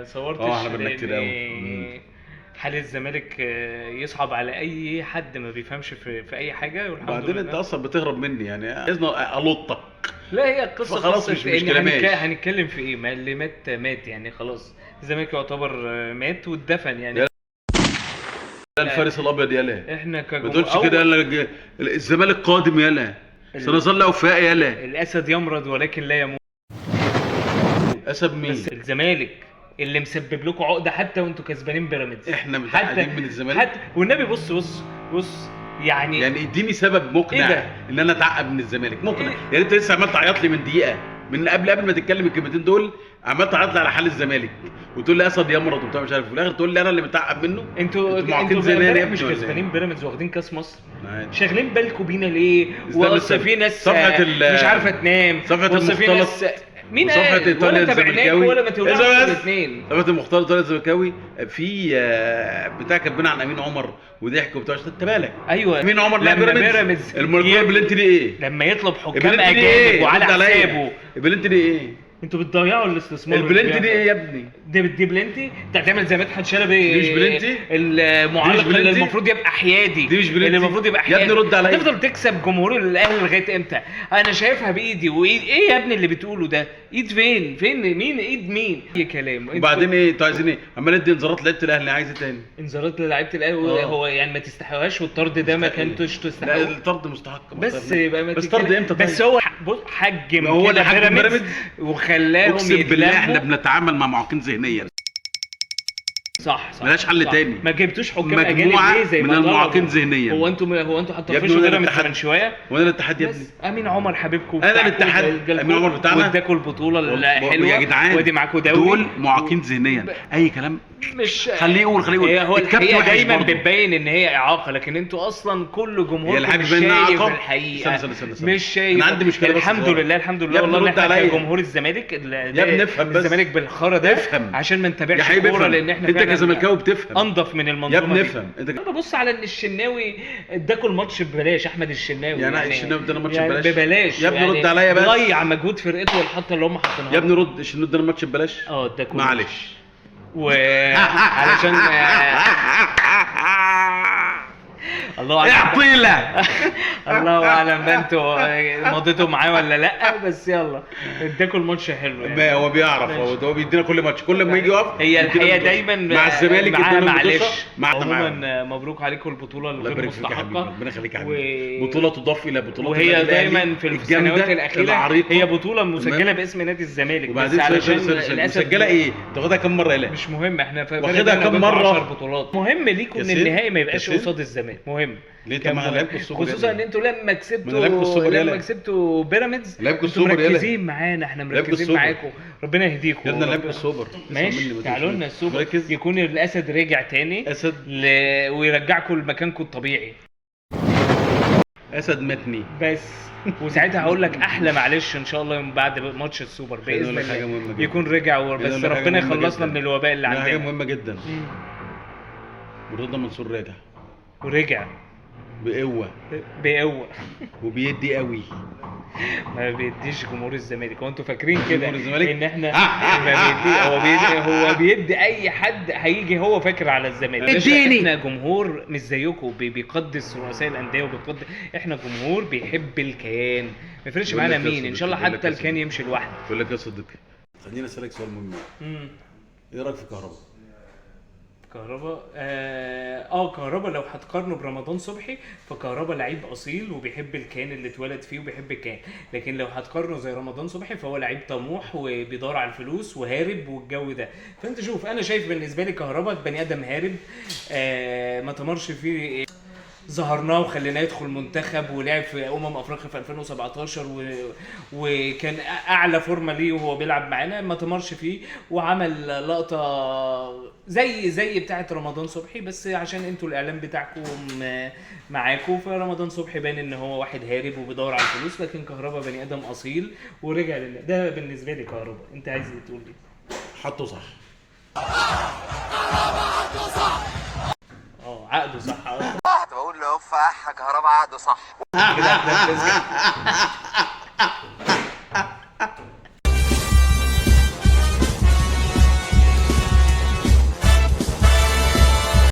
صورتش. احنا بقالنا كتير قوي. لأن حال الزمالك يصعب على اي حد ما بيفهمش في اي حاجه، والحمد وبعدين لله. انت اصلا بتهرب مني، يعني عايزني الطك. لا هي القصة فخلاص قصة مش إن كلاماش. هنتكلم في ايه؟ ما اللي مات مات يعني، خلاص الزمالك يعتبر مات واتدفن يعني. يا الفارس الابيض يالا، احنا ما كجمهور تقولش كده، يلا الزمالك قادم يالا، سنظل اوفاء يالا. الاسد يمرض ولكن لا يموت. اسد مين؟ بس الزمالك اللي مسبب لكم عقده حتى وانتوا كسبانين بيراميدز. احنا متعقدين من الزمالك؟ حتى والنبي بص بص بص يعني يعني اديني سبب مقنع إيه ده؟ ان انا اتعقد من الزمالك، مقنع. إيه؟ يعني انت لسه عمال تعيط لي من دقيقة، من قبل ما تتكلم الكلمتين دول عمال تعيط لي على حال الزمالك وتقول لي اسد يمرض وبتاع مش عارف، وفي الاخر تقول لي انا اللي متعقد منه. انتوا انتوا معاقين انتوا زمان يا امبارح ابني مش ولا إيه؟ كسبانين بيراميدز واخدين كاس مصر؟ عادي. شاغلين بالكم بينا ليه؟ استنى واصل استنى. في ناس صفحة مش عارفه تنام، صفحة واصل في المختلط ناس مين وصفحة قال؟ إيطاليا ولا تابعناك الزملكاوي. ولا ما تولعش إيه بس؟ الاثنين. صفحة المختلط إيطاليا الزملكاوي في بتاع كاتبين عن امين عمر وضحك وبتاع، انت بالك؟ ايوه امين عمر لاعب لما بيراميدز بيراميدز المركب البلنتي دي ايه؟ لما يطلب حكام البلنتي دي اجانب ايه؟ وعلى رد عليا. حسابه. البلنتي دي ايه؟ انتوا بتضيعوا الاستثمار. البلنتي دي ايه يا ابني؟ دي بلنتي؟ انت هتعمل زي مدحت شلبي دي مش بلنتي؟ المعلق دي مش اللي بلنتي؟ المفروض يبقى حيادي، دي مش بلنتي؟ اللي المفروض يبقى يا حيادي. ابني رد عليا. تفضل تكسب جمهور الاهلي لغاية امتى؟ انا شايفها بايدي وايد ايه يا ابني اللي بتقوله ده؟ ايد فين؟ فين مين؟ ايد مين؟ اي كلام. وبعدين ايه انتوا عايزين ايه؟ عمال ادي انذارات لعيبة الاهلي، عايز ايه تاني؟ انذارات للاعيبه الاهلي هو يعني ما تستحقهاش، والطرد ده ما كنتش لا تستحقه. الطرد مستحق، ما بس اختلفناش. يبقى ما بس طرد تتكلم- امتى طيب؟ بس هو بص حجم ما هو كده اللي حجم بيراميدز بيراميدز. وخلاهم اقسم بالله احنا يتلموا. بنتعامل مع معاقين ذهنيا. صح صح، ملهاش حل صح. تاني. ما جبتوش حكام اجانب مجموعة ليه زي ما من طلبوا؟ المعاقين ذهنيا. هو انتوا يا ابني هتطفشوا وانا بيراميدز الاتحاد. من شوية؟ وانا الاتحاد يا ابني. بس امين عمر حبيبكم أنا بتاعكم الاتحاد. جالكم أمين عمر بتاعنا. واداكوا البطولة الحلوة يا جدعان وادي معاكم دوري. دول معاقين ذهنيا، اي كلام. مش خليه يقول، خليه يقول. هي هو الكابتن الحقيقة وحش دايما برضه. بتبين ان هي اعاقه، لكن انتوا اصلا كل هي جمهوركم الحاجة مش بتبين إنها شايف إعاقة؟ الحقيقة. استنى استنى استنى استنى. مش شايف. أنا عندي مشكلة بس الحمد صغيرة. لله الحمد يا لله ابني والله ان رد احنا عليا. كجمهور الزمالك يا ابني افهم بس. الزمالك بالخرا ده افهم. عشان ما يا نتابعش حبيبي كورة افهم. لان احنا انت فعلاً كزملكاوي بتفهم. انضف من المنظومة يا ابني دي. افهم. انت انا ببص على ان الشناوي اداكوا الماتش ببلاش، احمد الشناوي يعني الشناوي ادانا الماتش يعني ببلاش؟ ببلاش يا ابني يعني رد عليا بس. ضيع مجهود فرقته والحطه اللي هم حاطينها. يا ابني رد، الشناوي ادانا الماتش ببلاش. اه اداكوا معلش وعلشان الله اعلم اعطيله. الله اعلم بقى انتوا مضيتوا معاه ولا لا، بس يلا اداكوا الماتش حلو يعني. ما هو بيعرف، ماشي. هو بيدينا كل ماتش، كل ما يجي يقف هي يدينا الحقيقة الماتش. دايما مع الزمالك معاها ادانا معلش. الماتش. مع عموما مبروك عليكم البطولة الله الغير يبارك فيك يا حبيبي، مستحقه، ربنا يخليك يا حبيبي. بطوله تضاف الى بطولات وهي النادي الأهلي دايما في الجامدة السنوات الاخيرة العريقه. هي بطوله مسجله تمام. باسم نادي الزمالك، بس وبعدين علشان sorry sorry sorry. للاسف مسجله ايه؟ تاخدها كم مرة يا لا؟ مش مهم، احنا واخدها كم مرة؟ 10 بطولات. مهم ليكم ان ياسين؟ النهائي ما يبقاش ياسين؟ قصاد الزمالك، مهم ليه؟ طب كان ما انا مهم. لعبكوا السوبر يا خصوصا ان ابني. انتوا لما ما كسبتوا انا لعبكوا السوبر لما يالا. كسبتوا بيراميدز لعبكوا انتوا السوبر يالا. مركزين معانا، احنا لعبكوا مركزين السوبر. معاكم، ربنا يهديكم. يا ابني لعبكوا السوبر. اسمع مني، ماشي ما تعالوا لنا تقولش. السوبر مركز. يكون الاسد رجع تاني اسد ويرجعكم لمكانكم الطبيعي. اسد متني. بس وساعتها هقول لك احلى معلش ان شاء الله يوم بعد ماتش السوبر خليني باذن أقول لك حاجة الله مهمة جدا. يكون رجع خليني بس أقول لك حاجة ربنا مهمة يخلصنا جدا. من الوباء اللي لا، حاجة عندنا. مهمة جدا. مم. مرتضى منصور راجع ورجع بقوة بقوة وبيدي قوي. ما بيديش جمهور الزمالك، هو انتوا فاكرين كده جمهور الزمالك؟ ان احنا ما بيدي، هو بيدي اي حد هيجي هو فاكر على الزمالك. اديني. احنا جمهور مش زيكم بيقدس رؤساء الاندية وبيقدس، احنا جمهور بيحب الكيان، ما يفرقش بقول معانا لك يا مين، ان شاء الله صديقي، بقول لك حتى يا الكيان صديقي. يمشي لوحده. بقول لك يا صديقي، خليني اسالك سؤال مهم. مم. ايه رايك في كهربا؟ كهربا كهربا لو هتقارنه برمضان صبحي فكهربا لعيب اصيل وبيحب الكيان اللي اتولد فيه وبيحب الكيان، لكن لو هتقارنه زي رمضان صبحي فهو لعيب طموح وبيدور على الفلوس وهارب والجو ده. فانت شوف، انا شايف بالنسبة لي كهربا بني ادم هارب، ما تمرش فيه، ظهرناه وخليناه يدخل منتخب ولعب في افريقيا في 2017 وكان اعلى فورمه ليه وهو بيلعب معانا، ما تمرش فيه وعمل لقطة زي بتاعه رمضان صبحي، بس عشان انتوا الاعلام بتاعكم معاكم، فرمضان صبحي بان ان هو واحد هارب وبيدور على الفلوس، لكن كهربا بني ادم اصيل ورجع لله. ده بالنسبة لي كهربا. انت عايز إيه تقول لي؟ حطه صح. اه عقده صح. بقول له اف كهرباء عقده صح. كده احنا بنسجل.